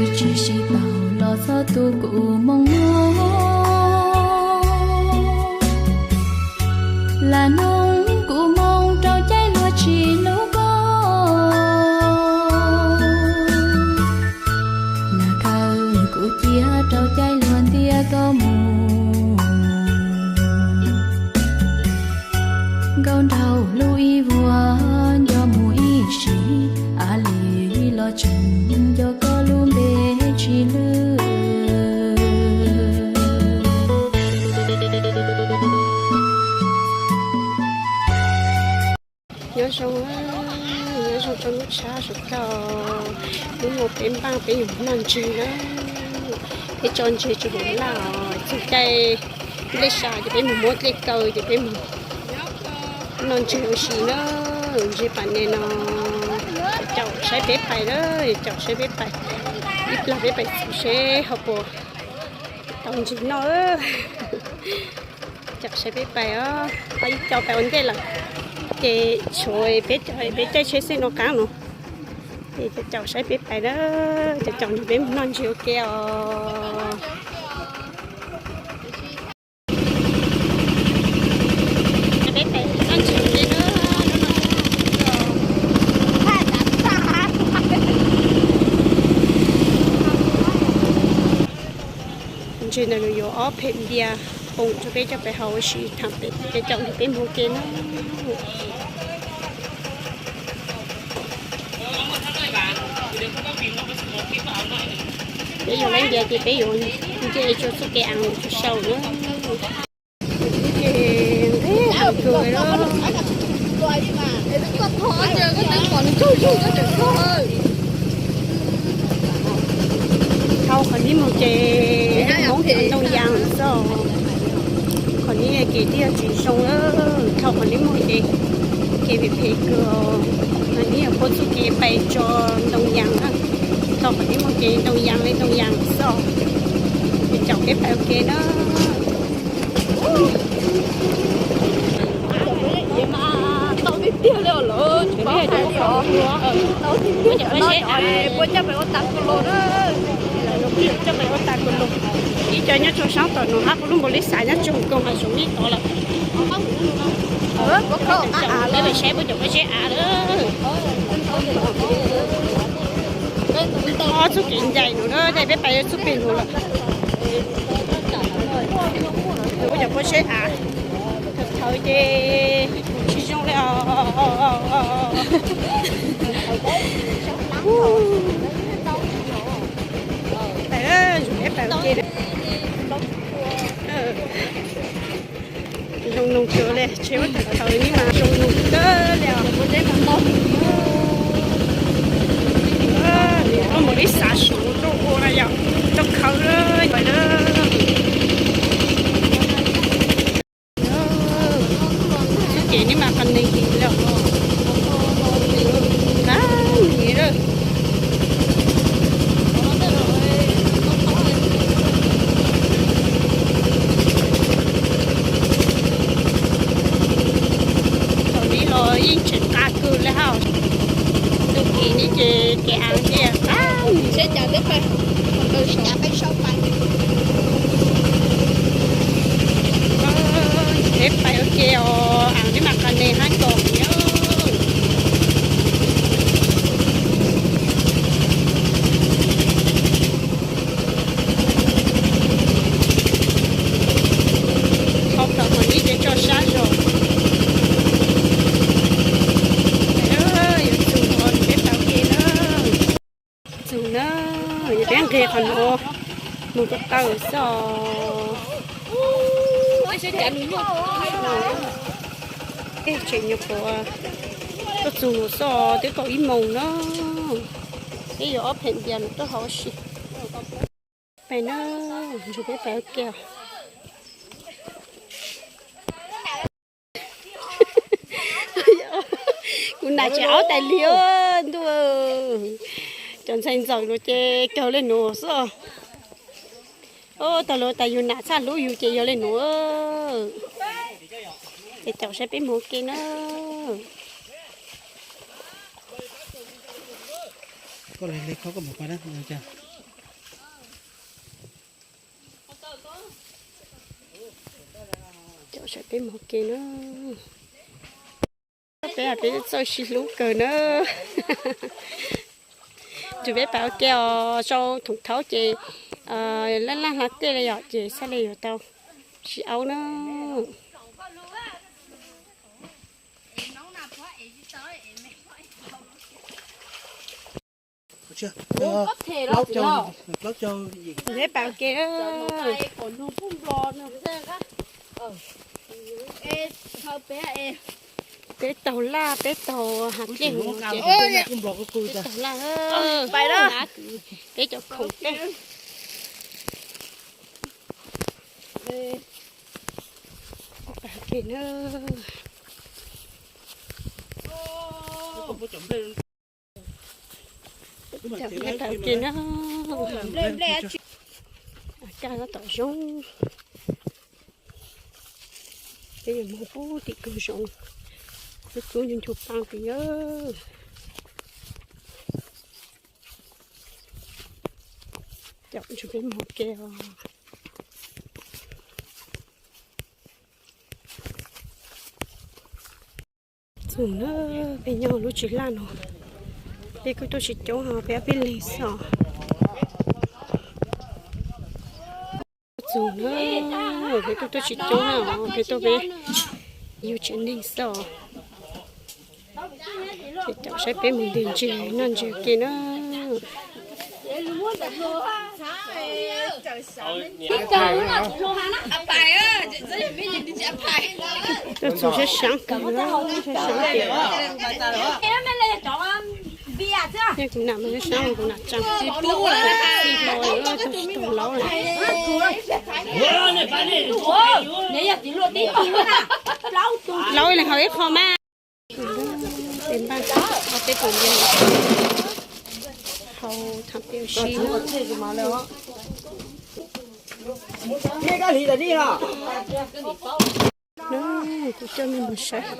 Tsis sib paub los txhob tu kuv moo mog, lam noog kuv moo rau caij luag tsis hlub koj, nas khawm kuv cia rau caij luag ntiab koj mus, nkauj nraug hlub ib vuag nco mus ib sim, a li los tseem nco koj lub npe tsis lwj. Nyob zoo, nyob zoo rau lub tshab sawv daws, hnub no peb npaj peb yuav noj ntseg na, peb tso ntseg tso hauv laj os, txog caij dlej sa ces peb mus muab dlej kaw ces peb mus noj ntseg ua si na, ntseg pas ne no, caum saib peb pais na, caum saib peb pais, ib plag peb pais txog seb ho puas tau ntseg noj. Caum saib peb pais os, ho ib co pais ua ntej lawm, ces tshuav peb caij tsheb xeeb no qaab no, ces caum saib peb pais na, caum caum nrog peb mus noj ntseg ua ke os. Peb pais noj ntseg ua ke na. Ntseg ntawm no yuav ob phem npias, pum rau peb coj pais haus ua si thaum peb caum nrog peb mus ua ke na. Peb yuav laib npias ces peb yuav nce tsuag txuj kev aav tsuag sau na. Ces nqig heev kawg li. Dhau qhov nib mus ces Hmoob cov ntoo yas xwb, qhov nib kev twb yog tsis zoo lawm, dhau qhov nib mus ces kev phem phem kawg, qhov nib yog puab txuj kev pais tso ntoo yas na, dhau qhov nib mus ces ntoo yas li ntoo yas xwb, ces caum peb pais ua ke na. Puab coj peb ua tas kuv los na, coj peb ua tas kuv los. Ib co nyob rau saab tom no hab, puab lub npaum li xav nyob rau koog hav zoov li tod lawm. Peb saib puab cov pob zeb av lawm. Ob txuj kev ncaim no na, peb pais txuj peg no lawm. Puab cov pob zeb av, thaum ces tsis zoo li os. Peb pais ua ke. Zoo noog kawg li, tsev huab tais tawv ni mas zoo noog kawg li os. Nws muaj ib xav suv tuaj ua na yom, tuaj khawb na. Txuj kev ni mas qas neeg heev li os. Qas neeg lawm. Thaum li los yeej tseem qas kawg li hab. Ntu kis ni ces kev aav thiaj qas. Peb pais ua ke os, aav li mas qas neeg hab nkaus. Thaum plaws qhov nib ces tso sab zog. Yuav txug qhov peb pais ua ke na. Txug na, peb nqeg qhov nuav mus ko taw xwb os. Tseem nyuam qhuav tuaj txug xwb os, twb kaum ib moos na. Peb yuav ob phem npias no tuaj haus ua si. Pais na, ntsug peb pais ua ke. Kuv nam tsis aub tais li ntuj. Cov ntxhais ntxawm no ces kawg le nuav xwb. Tau lawv tas yug nam txhaj hlub yug ces yog le nuav. Ces caum saib peb mus ua ke na. Koj le le koj koj mus pais na. Saib peb mus ua ke na. Peb peb txawj sib hlub kawg na. Tus peb pab ua ke os, sau thoom thaub ces laj laj hla tej li yom, ces xaj li yuav tau sib aub na. Peb pab ua ke. Peb taug laj, peb taug hav dlej, peb taug laj, peb cov khoom tej. Pab ua ke na. Pab ua ke na. Kaj tab tom zoo. Peb yuav mus pub tim koog zoov, pub ncu ncu paa tim na. Cov ntsis peb mus ua ke os. Txog na, peb nyob lub tsev laj no, peb kuj tuaj tsis coob os, peb ob peb leeg xwb os. Txog na, peb kuj tuaj tsis coob na, peb tuaj peb yug tsev neeg xwb os. Peb caum saib peb mus ntws ntses noj ntses ua ke na. Tuaj txog sab sab kawg, sab sab tiag. Kuv nam mas sab, kuv nam tsaa txij hlo tug tug laub lawm. Laub ib leeg haus ib qho mas. Peb npaj ob peb tus npias haus thaum peb ua si. Kuv coj nej mus saib.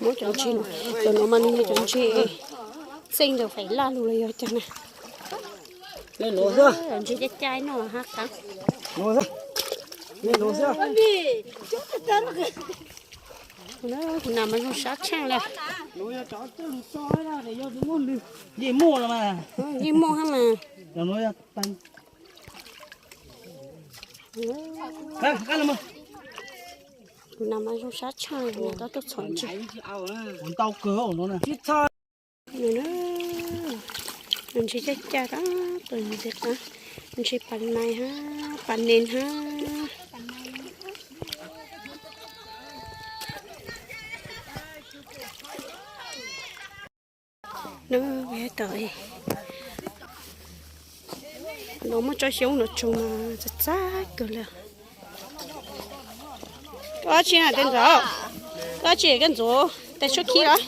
Muab cov ntses, cov nuav mas nws yog cov ntses txeej ntawm Faim Laj lug los yog cas na. Ntses cai cai no hab qab. Kuv nam mas zoo sab tshaaj le. Yeej muaj hab mas. Kuv nam mas zoo sab tshaaj le, tab tuaj txhom ntses. Ntses caj caj tab tom ntxim qab, ntses pas nais hab pas nees hab. Nub, tom no muab tsob xyoob no tsuag mas txav txav kawg le. Koj tsi na tais ntxawm, koj tsi koj ntxuav tais tshuab khib los?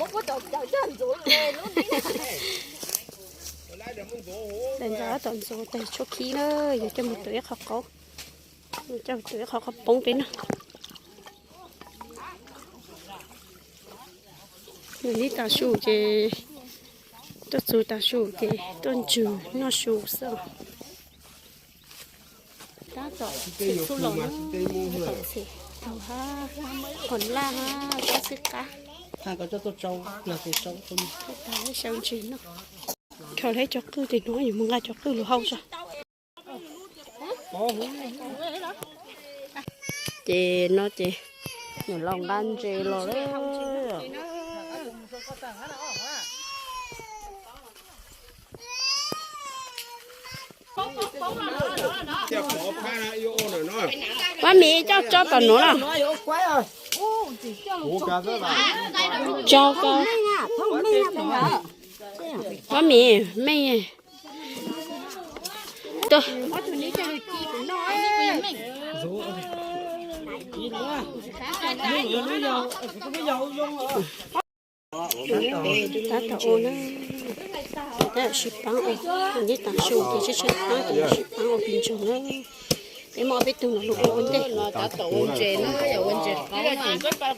Tais ntxawm tom ntxuav tais tshuab khib na, yuav coj mus tuav ib qho qaub, coj mus tuav ib qho qaub poob peb noj. Nws nib tas su ces tuaj txug tas su ces tuaj ntswg noj su xwb. Tab tom txhim txhuj los na, tab tom txhim taug hab, qos laj hab, tab xwb qab. Tag xyaw ntses noj. Rho lawm cov qwj ces hnub yuav mus nqa cov qwj lug hau tso. Ces no ces nws los nqa ntses los lawm. Pab Mim coj tso tom nuav los. Tso ko. Pab Mim, mej. Tuaj. Tab tom ua na, tab tom sib paab ua, neb taam su ces tshaib tshaib paab ces sib paab ua pes ntsoog na. Peb muaj ob peb tug no lug ua ua ntej. Tab tom ua ntses na, yog ua ntses qaub na, tab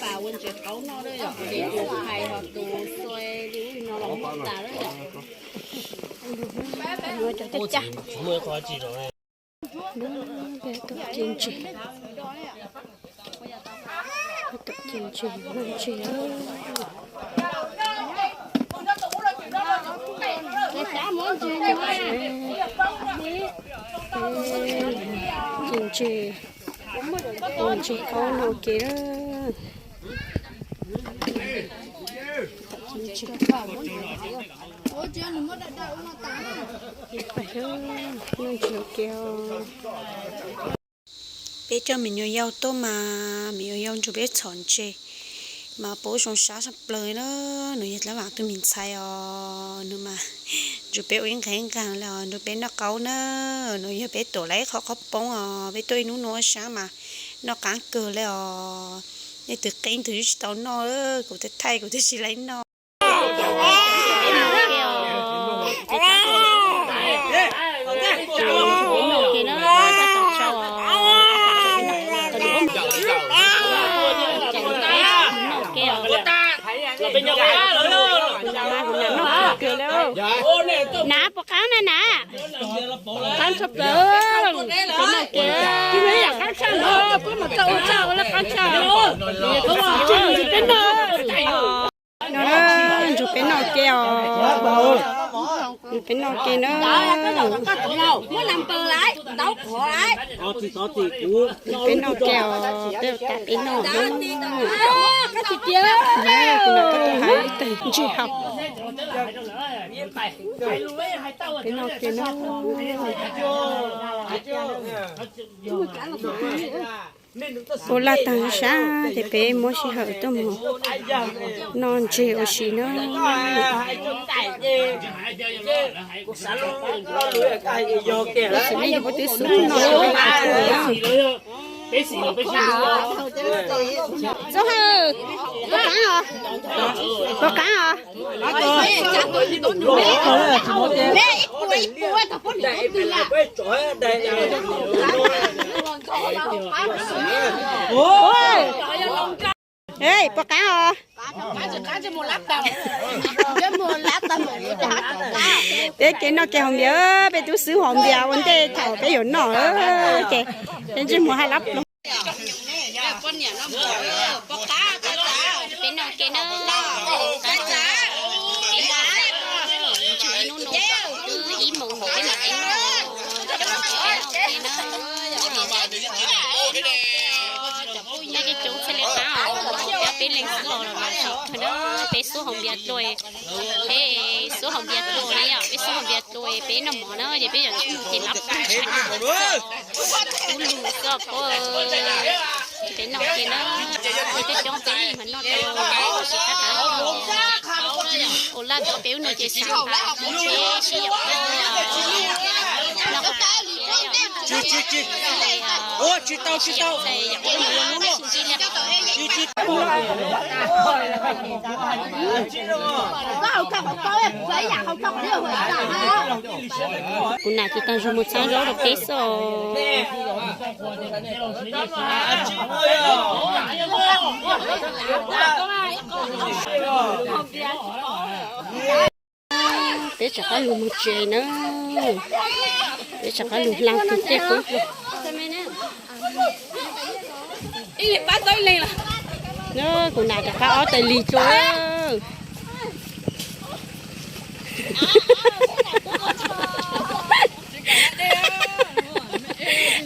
tom ua ntses qaub no, yog ntses tus phais hos tus xoi li no los muaj tas lawm. Cov caj caj. Peb tuaj ceg ntses, peb tuaj ceg ntses, noj ntses. Ceg ntses, ua ntses qaub no ua ke na. Noj ntses ua ke. Peb coj me nyuam yaus tuaj mas me nyuam yaus nrug peb txhom ntses mas paub zoo sab tshaj plaws na. Nws yog dlaab vaam tug me ntxhais os, nws mas nrug peb ua ib nqag nqag le os, nrug peb noj qaub na. Nws yog peb tuam lawm ib qho qhob poob os, peb tuaj ib hnub nua sab mas noj qaab kawg le os. Nej tug qeeb tug tsi tau noj, kuv thaij kuv tug tsi laib noj. Nav, puas qaab na nav? Qaab tshaj plaws. Noj ke, qaab tshaj, puab mas txawj ua tshaj ua le qaab tshaj. Peb noj, nrug peb noj ke os. Nrug peb noj ke na. Nrug peb noj ke os, peb ua tas peb noj. Kuv nam tuaj hais ib teg ntseg haus. Peb noj ke na. Ua laj taag sab ces peb muab sij hawm tuaj mus noj ntses ua si na. Txim nej yuav pub twb xub noj. Txob Hawj, puas qaab os? Puas qaab os? Puas qaab os? Peb kev noj kev haus npias, peb tub xwb haus npias ua ntej thaum peb yuav noj ces peb ntsej muag hab lab ploog. Peb noj ke na, ib moos peb mam li noj. Cov phooj ywg coob txhaj le qaab os, peb leeg xwb los los mas tsis kawg na, peb xub haus npias dlua, peb xub haus npias dlua na yom, peb xub haus npias dlua peb noj mov na ces peb yuav tsum ces lab ploog tshaj ub lug xwb os. Peb noj ke na, peb coob coob peb yeej mas noj tau tsis qab qab. Ua laj tau peb ub nua ces xav tas peb sib yaum noj. Kuv nam tsis taag zug mus txhab zaub rau peb xwb os. Peb rov qab lug mus tsev na. Peb rov qab lug hla kws tej qoob. Kuv nam rov qab ob tais lig dlua.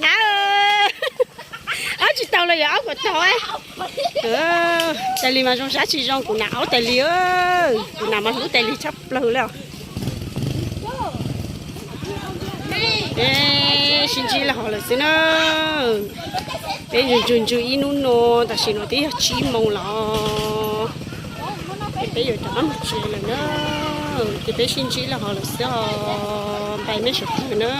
Ab, ob tsis tau los yog ob puas tau. Tais lig mas zoo sab tsis zoo, kuv nam ob tais lig. Kuv nam mas hlub tais lig tshaj plaws li os. Peb sib ntsib lawm hov lawm xwb na. Peb ntsws ntsws ntsws ib hnub no, tam sim no twb yog tsib moos lawm. Ces peb yuav rov qab mus tsev lawm na. Ces peb sib ntsib lawm hov lawm xwb os, npaj mej suav dlawg na.